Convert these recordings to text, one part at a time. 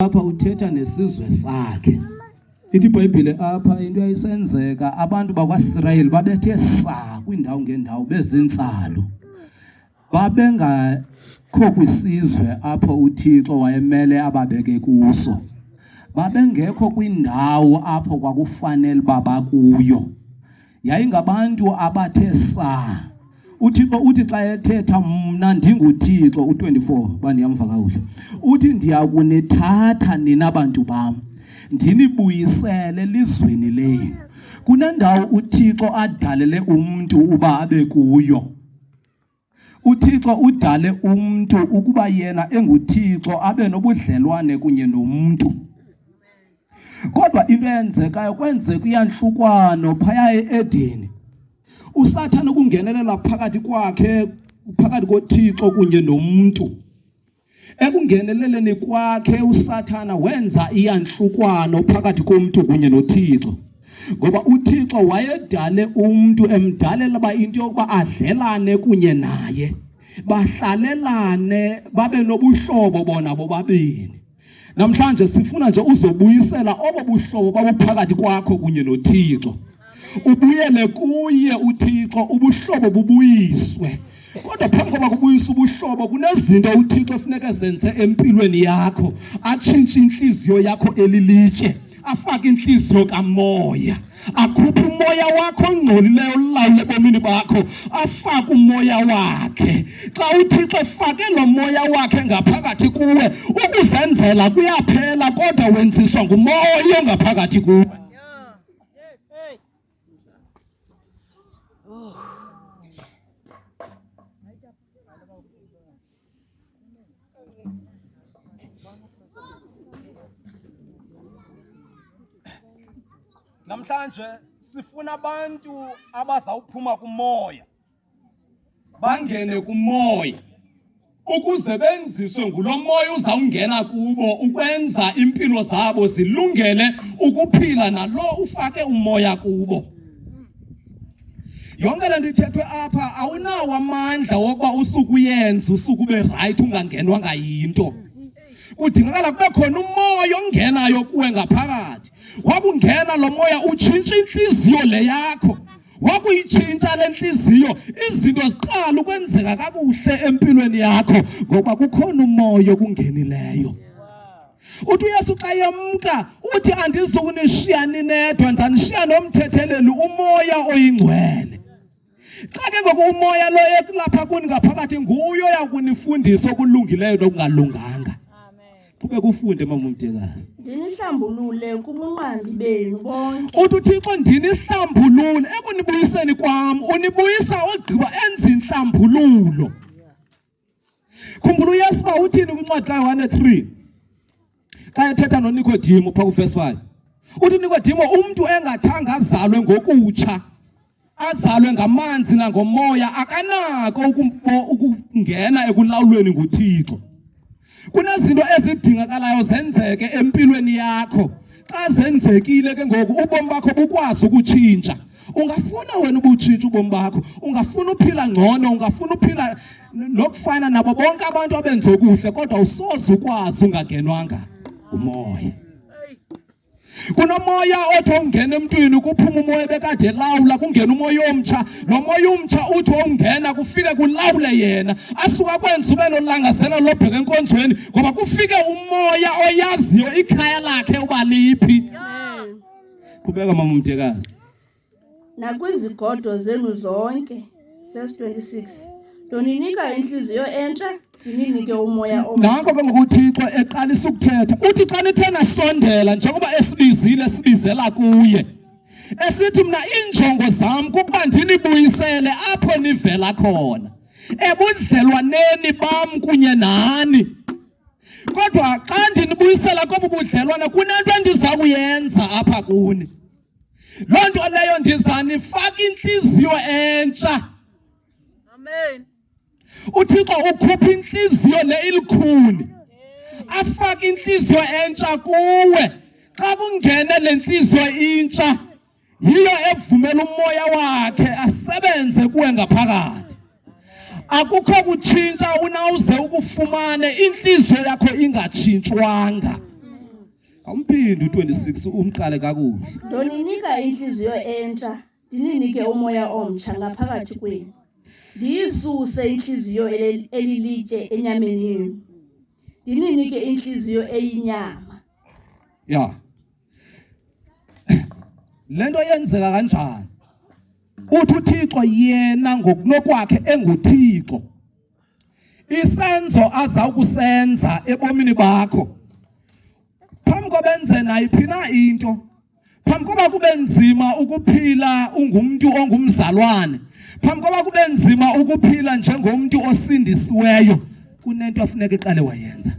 Apha uthetha nesizwe sakhe. Ithi iBhayibhile apha into yayisenzeka abantu bakwaSirayeli babethe saa kwiindawo ngeendawo beziintsalu. Babengakho kwisizwe apho uThixo wayemele ababeke kuso. Babengekho kwindawo apho kwakufanele uba bakuyo. Yayingabantu abathe saa. UThixo uthi xa ethetha mna ndinguThixo u-24 uba ndiyamva kakuhle. Uthi ndiya kunithatha nina bantu bam ndinibuyisele elizweni lenu. Kunendawo uThixo adalele umntu uba abe kuyo. UThixo udale umntu ukuba yena enguThixo abe nobudlelwane kunye nomntu. Kodwa into eyenzekayo kwenzeka iyantlukwano phaya e-Edeni. USathane ukungenelela phakathi kwakhe phakathi koThixo kunye nomntu. Ekungeneleleni kwakhe uSathana wenza iyantlukwano phakathi komntu kunye noThixo. Ngoba uThixo wayedale umntu emdalela uba into yokuba adlelane kunye naye. Bahlalelane babe nobuhlobo bona bobabini. Namhlanje sifuna nje uzobuyisela obo buhlobo babuphakathi kwakho kunye noThixo. Ubuyele kuye uThixo ubuhlobo bubuyiswe. Kodwa phambi koba kubuyisa ubuhlobo kunezinto uThixo efuneka zenze empilweni yakho. Atshintshe intliziyo yakho elilitye, afake intliziyo kamoya. Akhuphe umoya wakho ongcolileyo ulawule ebomini bakho, afake umoya wakhe. Xa uThixo efake lo moya wakhe ngaphakathi kuwe, ukuzenzela kuyaphela kodwa wenziswa ngumoya ongaphakathi kuwe. Namhlanje sifuna abantu abazawuphuma kumoya bangene kumoya ukuze benziswe ngulo moya uzawungena kubo ukwenza impilo zabo zilungele ukuphila nalo ufake umoya kubo. Yonke le nto ithethwe apha awunawo amandla wokuba usuke uyenze usuke ube rayithi ungangenwanga yinto. Kudingakala kube khona umoya ongenayo kuwe ngaphakathi. Wakungena lo moya utshintsha intliziyo le yakho. Wakuyitshintsha le ntliziyo izinto ziqala ukwenzeka kakuhle empilweni yakho ngoba kukhona umoya okungenileyo. Uthi uYesu xa yemka uthi andizukunishiya ninedwa ndizanishiya nomthetheleli umoya oyingcwele. Xa ke ngoku umoya lo ekulapha kuni ngaphakathi nguye oya kunifundisa okulungileyo nokungalunganga. Qhubeka ufunde mama umdekazi. Ndinihlambulule kubunqambi benu bonke. Uthi uThixo ndinihlambulule ekunibuyiseni kwam unibuyisa ogqiba enza inhlambululo. Khumbula uYesu uba uthini kwincwadi kaYohane 3 xa ethetha noNikodimo phaa kuvesi 5. Uthi uNikodimo umntu engathanga azalwe ngokutsha azalwe ngamanzi nangomoya akanako ukungena ekulawulweni nguThixo. Kunezinto ezidingakalayo zenzeke empilweni yakho. Xa zenzekile ke ngoku ubomi bakho bukwazi ukutshintsha. Ungafuna wena ubutshintsha ubomi bakho, ungafuna uphila ngcono, ungafuna uphila nokufana nabo bonke abantu abenza okuhle, kodwa usoze ukwazi ungangenwanga ngumoya. Kunomoya othi ungena emntwini kuphuma umoya bekade elawula kungena umoya omtsha lo moya umtsha uthi ungena kufike kulawule yena asuka kwenza ube nolangazelelo lobheka enkonzweni ngoba kufike umoya oyaziyo ikhaya lakhe uba liphi. Qhubeka mama umdekazi. Nakwizigodo zenu zonke. Verse 26. Ndoninika intliziyo entsha, ndininike umoya omtsha. Nanko ke ngoku uThixo eqalisa ukuthetha. Uthi xa nithe nasondela njengoba esibizile esibizela kuye. Esithi mna iinjongo zam kukuba ndinibuyisele apho nivela khona. Ebudlelwaneni bam kunye nani. Kodwa xa ndinibuyisela kobu budlelwane kunento endiza kuyenza apha kuni. Loo nto leyo ndizanifaka intliziyo entsha. Amen. UThixo ukhupha intliziyo le ilikhuni afake intliziyo entsha kuwe. Xa kungene le ntliziyo intsha yiyo evumela umoya wakhe asebenze kuwe ngaphakathi. Akukho kutshintsha unawuze ukufumane intliziyo yakho ingatshintshwanga. Khawumphinde u-26 umqale kakuhle. Ndoninika intliziyo entsha, ndininike umoya omtsha ngaphakathi kwenu. Ndiyisuse intliziyo elilitye enyameni yenu, ndininike intliziyo eyinyama. Ya. Le nto yenzeka kanjani? Uthi uThixo yena ngokunokwakhe enguThixo. Isenzo azawukusenza ebomini bakho phambi kobenze nayiphi na into, phambi koba kube nzima ukuphila ungumntu ongumzalwane, phambi koba kube nzima ukuphila njengomntu osindisiweyo, kunento afuneka iqale wayenza.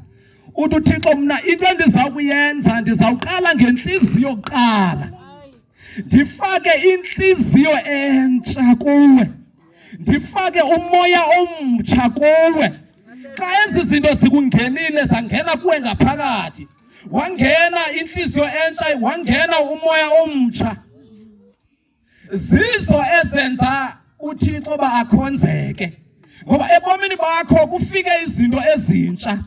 Uthi uThixo, mna into endiza kuyenza ndizawuqala ngentliziyo kuqala, ndifake intliziyo entsha kuwe, ndifake umoya omtsha kuwe. Xa ezi zinto zikungenile, zangena kuwe ngaphakathi, wangena intliziyo entsha, wangena umoya omtsha, zizo ezenza uThixo uba akhonzeke. Ngoba ebomini bakho kufike izinto ezintsha,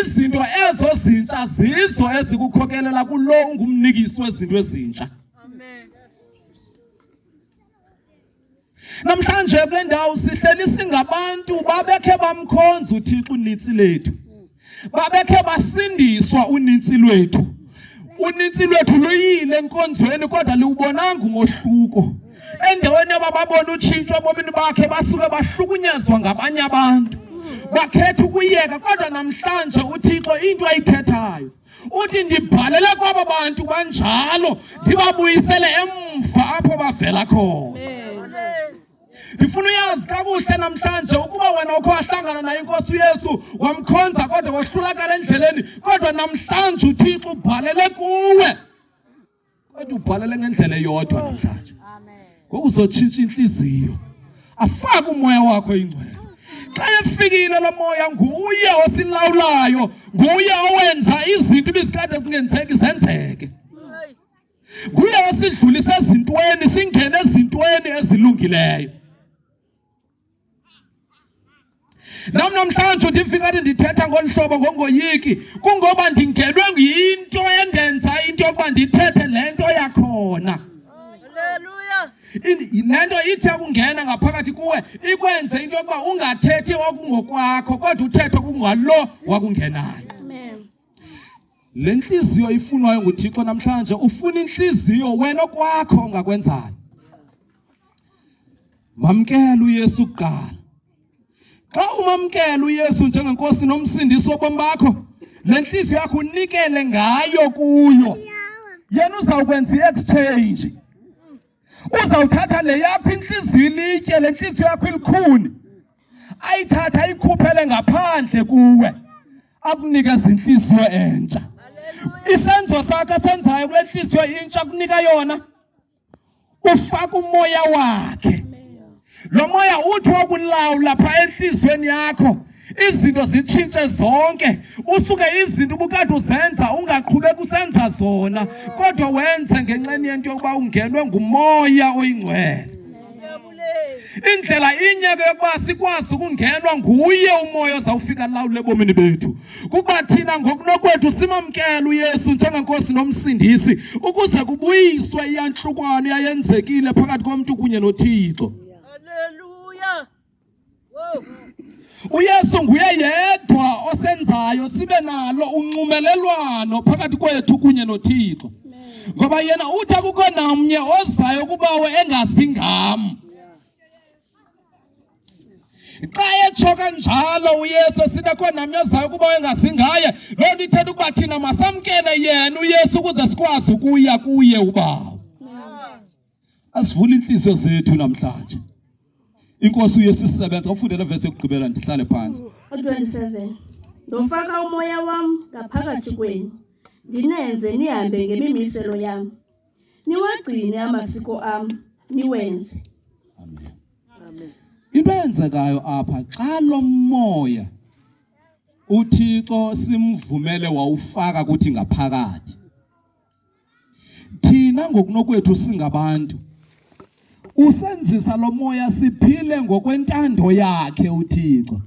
izinto ezo zintsha zizo ezikukhokelela kulo ungumnikisi wezinto ezintsha. Namhlanje kule ndawo sihleli singabantu babekhe bamkhonza uThixo unintsi lethu, babekhe basindiswa unintsi lwethu. Unintsi lwethu luyile enkonzweni kodwa liwubonanga umohluko. Endaweni yoba babone utshintsho ebomini bakhe, basuke bahlukunyezwa ngabanye abantu, bakhetha ukuyeka. Kodwa namhlanje uThixo into ayithethayo uthi, ndibhalele kwaba bantu banjalo, ndibabuyisele emva apho bavela khona. Ndifuna uyazi kakuhle namhlanje ukuba wena ukho wahlangana naye iNkosi uYesu, wamkhonza kodwa wohlulakala endleleni, kodwa namhlanje uThixo ubhalele kuwe, kodwa ubhalele ngendlela eyodwa namhlanje. Ngoku uzotshintsha intliziyo, afake umoya wakho ingcwele. Xa efikile lo moya, nguye osilawulayo, nguye owenza izinto ibizikade zingenzeki zenzeke, nguye osidlulisa ezintweni singene ezintweni ezilungileyo. Nam namhlanje ndifika athi ndithetha ngolu hlobo ngongoyiki, kungoba ndingenwe yinto endenza into yokuba ndithethe le nto yakhona. Le nto ithe ukungena ngaphakathi kuwe ikwenze into yokuba ungathethi okungokwakho, kodwa uthethe okungalo wakungenayo. Le ntliziyo ifunwayo nguThixo namhlanje, ufuna intliziyo wena okwakho ongakwenzayo. Mamkela uYesu kuqala. Xa umamkela uYesu njengenkosi nomsindisi wobomi bakho, le ntliziyo yakho unikele ngayo kuyo, yena uzawukwenza i-exchange. Uzawuthatha le yakho intliziyo ilitye, le ntliziyo yakho ilikhuni, ayithatha ayikhuphele ngaphandle kuwe, akunikeze intliziyo entsha. Isenzo sakhe asenzayo kule ntliziyo intsha kunika yona, ufaka umoya wakhe. Lo moya uthi wokulawula phaa entliziyweni yakho, izinto zitshintshe zonke, usuke izinto ubukade uzenza ungaqhubeki usenza zona, kodwa wenze ngenxeni yento yokuba ungenwe ngumoya oyingcwele. Indlela inye ke yokuba sikwazi ukungenwa nguye umoya ozawufika lawule ebomini bethu, kukuba thina ngokunokwethu simamkele uYesu njengenkosi nomsindisi, ukuze kubuyiswe iyantlukwano eyayenzekile phakathi komntu kunye noThixo. Haleluya. uYesu nguye yedwa osenzayo sibe nalo unxumelelwano phakathi kwethu kunye noThixo, ngoba yena uthi akukho namnye ozayo kubawo engazi ngam. Xa etsho kanjalo uYesu sithi akukho namnye ozayo kubawo engazi ngaye, loo nto ithetha ukuba thina masamkele yena uYesu ukuze sikwazi ukuya kuye ubawo. Asivule inhliziyo zethu namhlanje, iNkosi uYesu isebenza. Ufunde le vesi yokugqibela ndihlale phantsi. U-27. Ndofaka umoya wam ngaphakathi kwenu, ndinenze nihambe ngemimiselo yam, niwagcine amasiko am, niwenze. Amen. Into eyenzekayo apha, xa lo moya uThixo simvumele wawufaka kuthi ngaphakathi, thina ngokunokwethu singabantu usenzisa lo moya siphile ngokwentando yakhe uThixo.